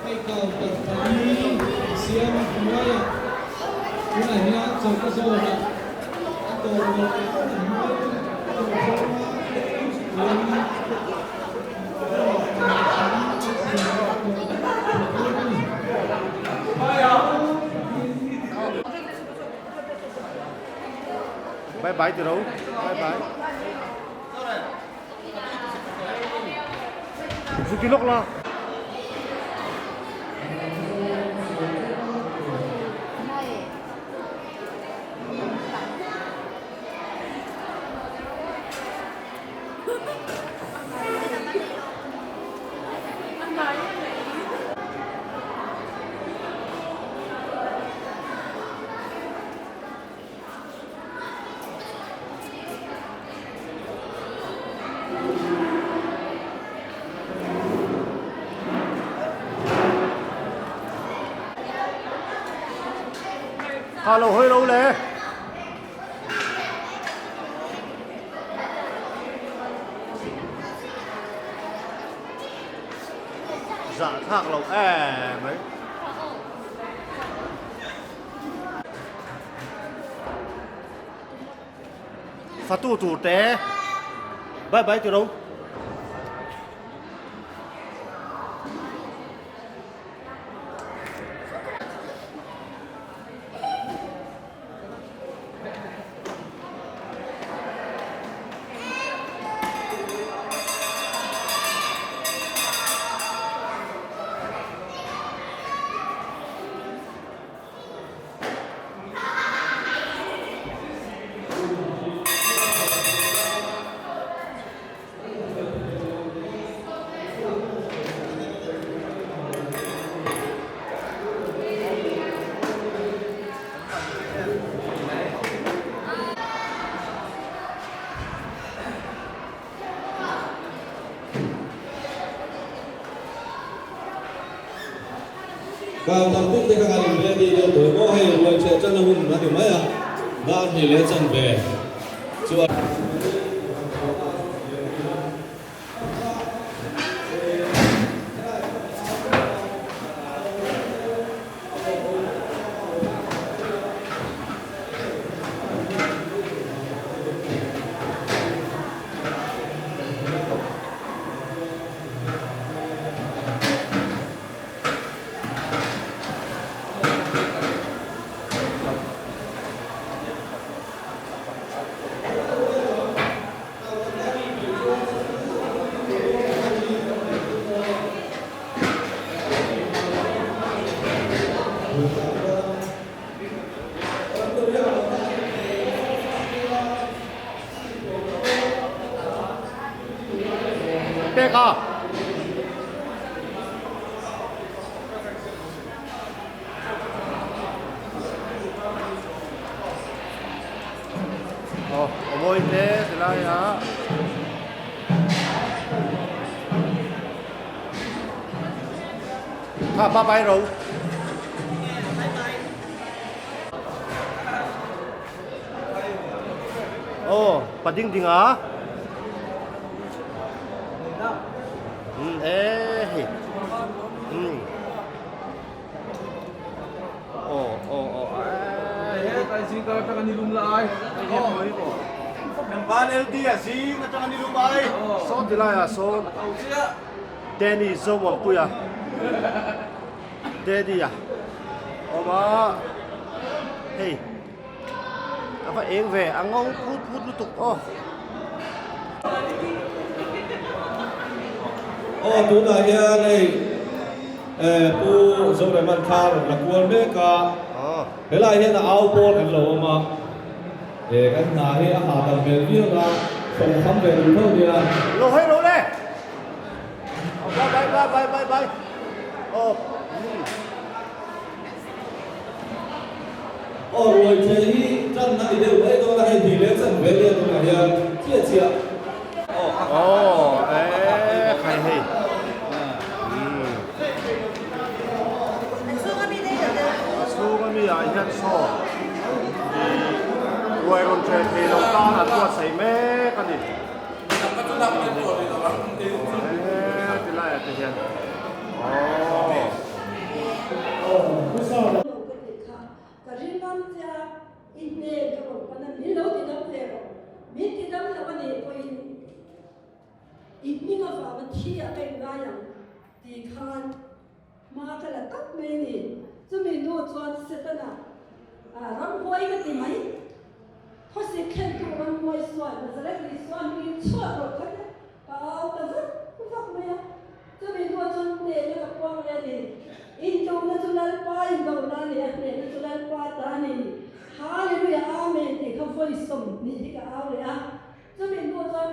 Hei counter pali siam a hnuaiah tunah hian chawlhna zawnah a dawr mawlh mawlh a hnuai a dawr zawnga chuan Bye bye ti ro. Bye bye. Zu ti lawk la. Kha lo hawi lo le. Zah thlak lo em mai. Fatu tur te bye bye ti ro. Kal tam tin te kha kan in ready deuh tawh maw hei ruai cheh tan a hun a ni mai a, dar hnih leh chanve chuan. Pek a. Aw, a mawi hle tilai a. Kha bye bye ro. Aw, pa ding ding a. Um, e hei. Um. Aw, aw, aw. Ai zing kar atang ani lum la ai. Ban LD a zing atang ani lum ai. Sawn ti lai ah sawn. Danny Zomuanpuia Daddy a awm a hei a va eng ve a ngo phut phut lutuk aw. Aw tunah hian hei eh Pu Zoreman thla rawn la kual mek a, helaiah hian a au pawl kan lo awm a, eh kan hna hi a hahdam hmel viau a, hlawhkham ve duh tho nia. Lo hawi ro le. Bye bye bye bye bye bye. Oh. Aw ruai ṭheh hi ṭan a ni deuh mai dawn a, hei hnih leh chanve nia tunah hian chiah chiah. Aw e khai hei. A chhunga mi ah hian saw ih ruai rawn ṭheh thei lo tan an buatsaih mek a ni. Aw e tilai ah te hian aw. Ka ringam che a, i hnen ka rawn pan a, min lo ti dam ve rawh. Min ti dam lo a nih pawhin i hming avanga thi ah ka inngai ang tih khan hma ka la tak mai a ni. Chumi hnu chuan Setana ramhuai ka ti mai. Khawsik thlentu ramhuai suan Nazareth Isua hmingin chhuak rawh kha te Ka au ta vak vak mai a, chumi hnuah chuan hnehna ka puang leh a ni. Indohna chu Lalpa indohna a ni a, hnehna chu Lalpa ta a ni. Hallelujah, Amen tih kha vawi 20 hi ka au leh a, chumi hnuah chuan.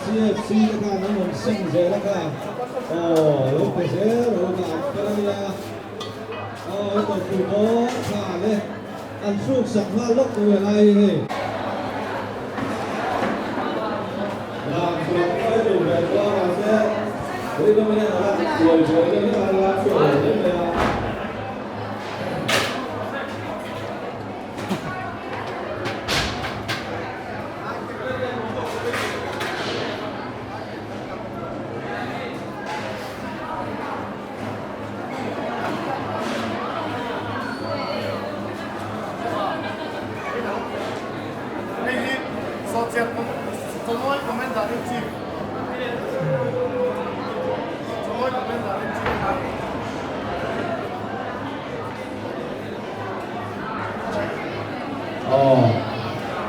CFC te khan an rawn seng zel a kha aw lo pe zel ro kha an fel a nia aw he tawh thu dawn kha le an thluk sak nghal lawk tu helai hi hei. Ni lama hian a la buai buai deuh hlek a, a la chhuak lo hle mai a. Hei hi Sawhchiar Chawmawi Commander in Chief Chawmawi Commander in Chief a ni. Aw,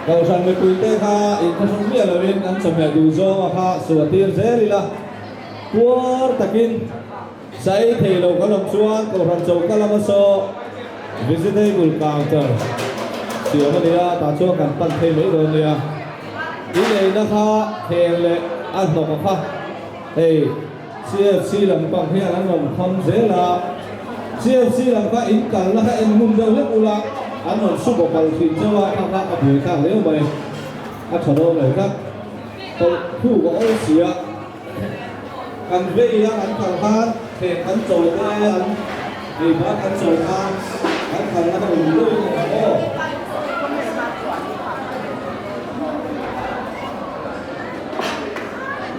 Kohhran mipuite kha inthlahrung miah lovin an chawhmeh duh zawnga kha suahtir zel ila. Puar takin chai thei lo kan awm chuan Kohhran choka lama saw vegetable counter siam a ni a, tah chuan kan pan thei mai dawn nia. I neihna kha khel leh a hnawk a kha hei CFC lampang hian an rawn kham zel a, CFC lam kha in kalna kha en hmun deuh hlek ula an rawn su bawk al thin chauh a, kha kha a buai thlak hle mai, a tha dawn lo tlat. Tawlh khuk a awl si a. Kan vei a kan kal khan thlen kan cho te an ei ban kan cho khan kan kal na ka ui deuh in ang aw.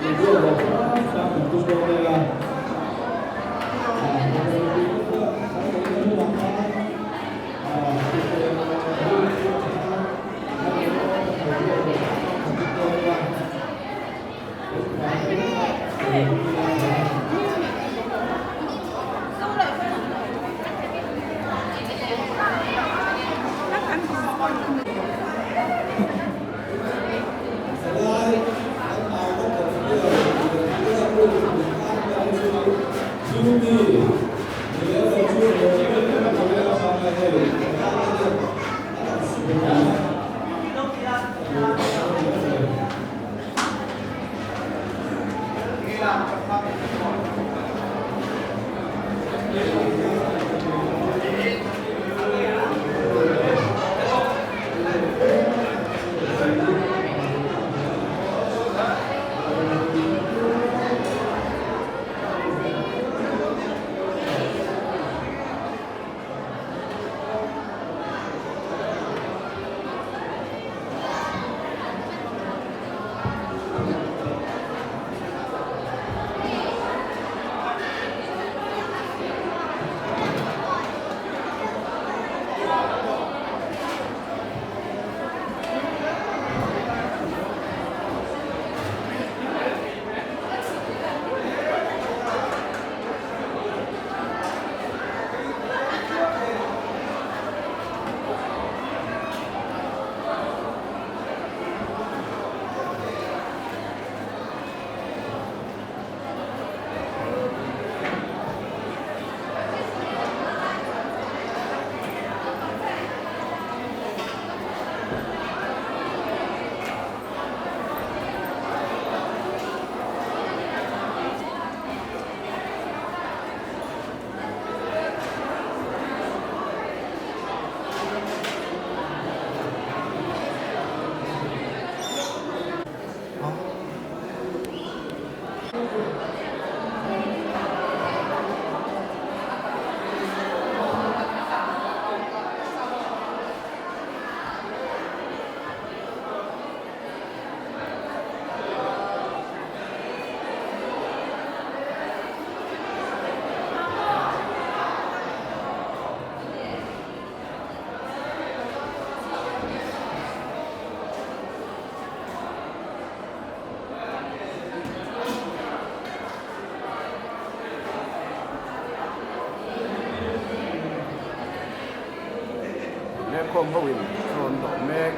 Video lo hram hram kan tum dawn nia. Lengkhawm ho in chaw an dawh mek.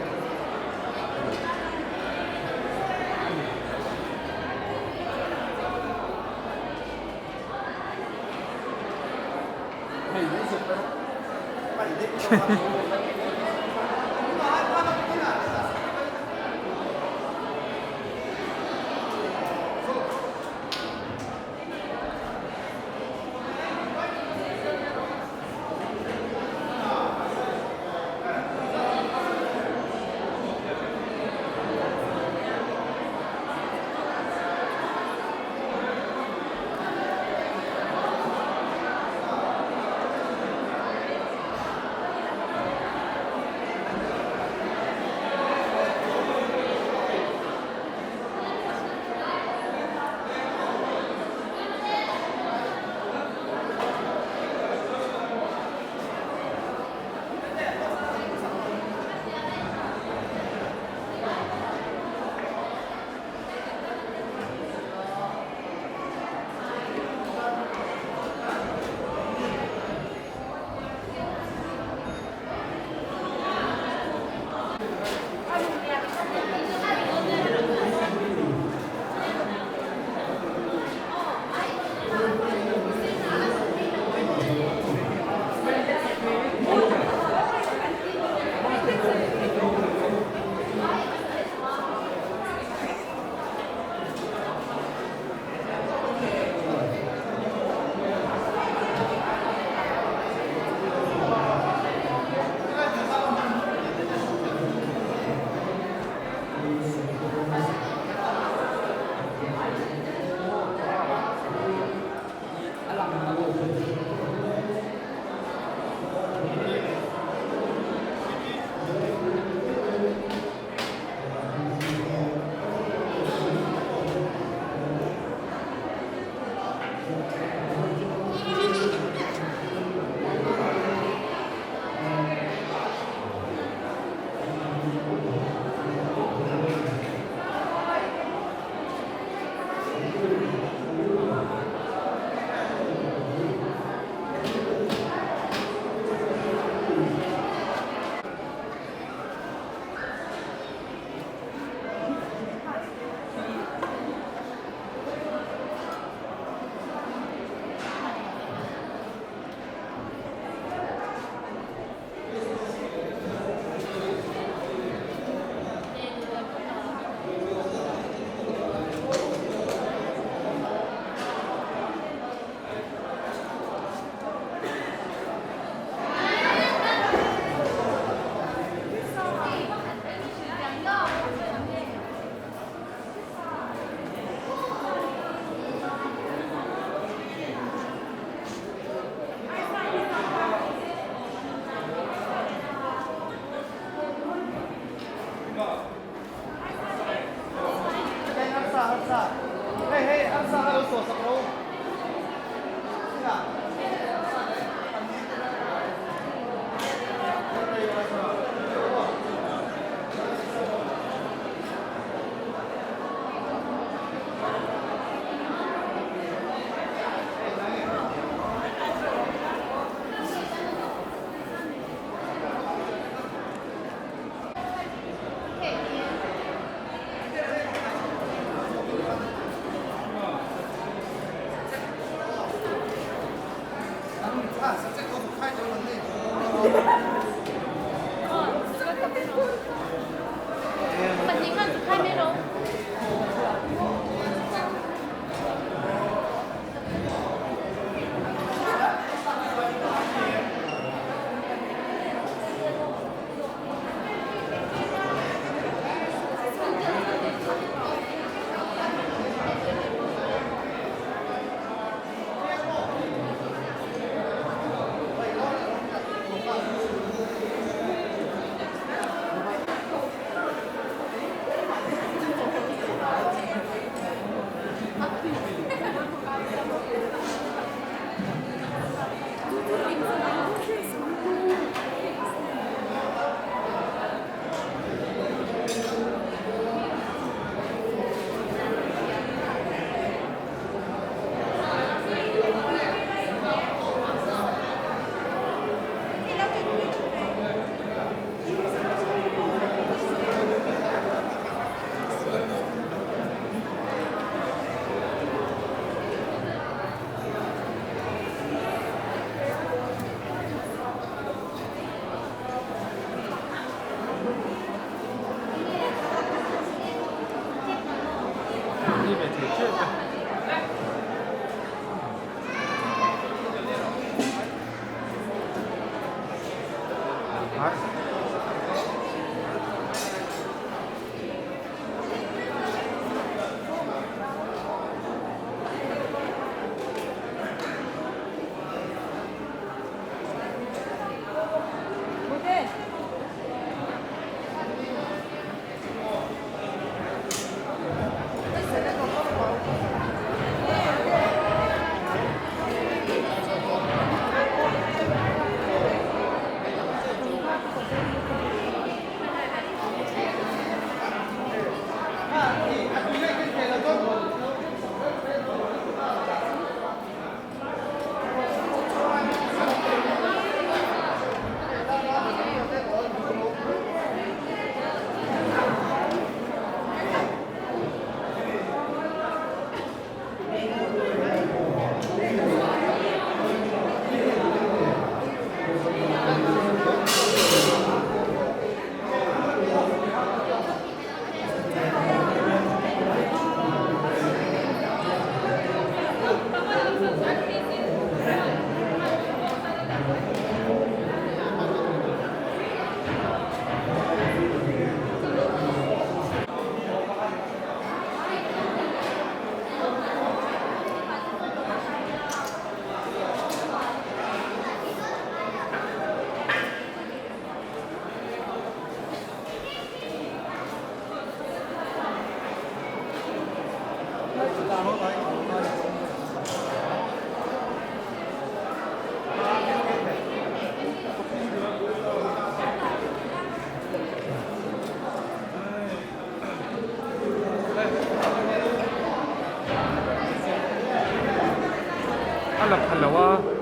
A la pha lo a.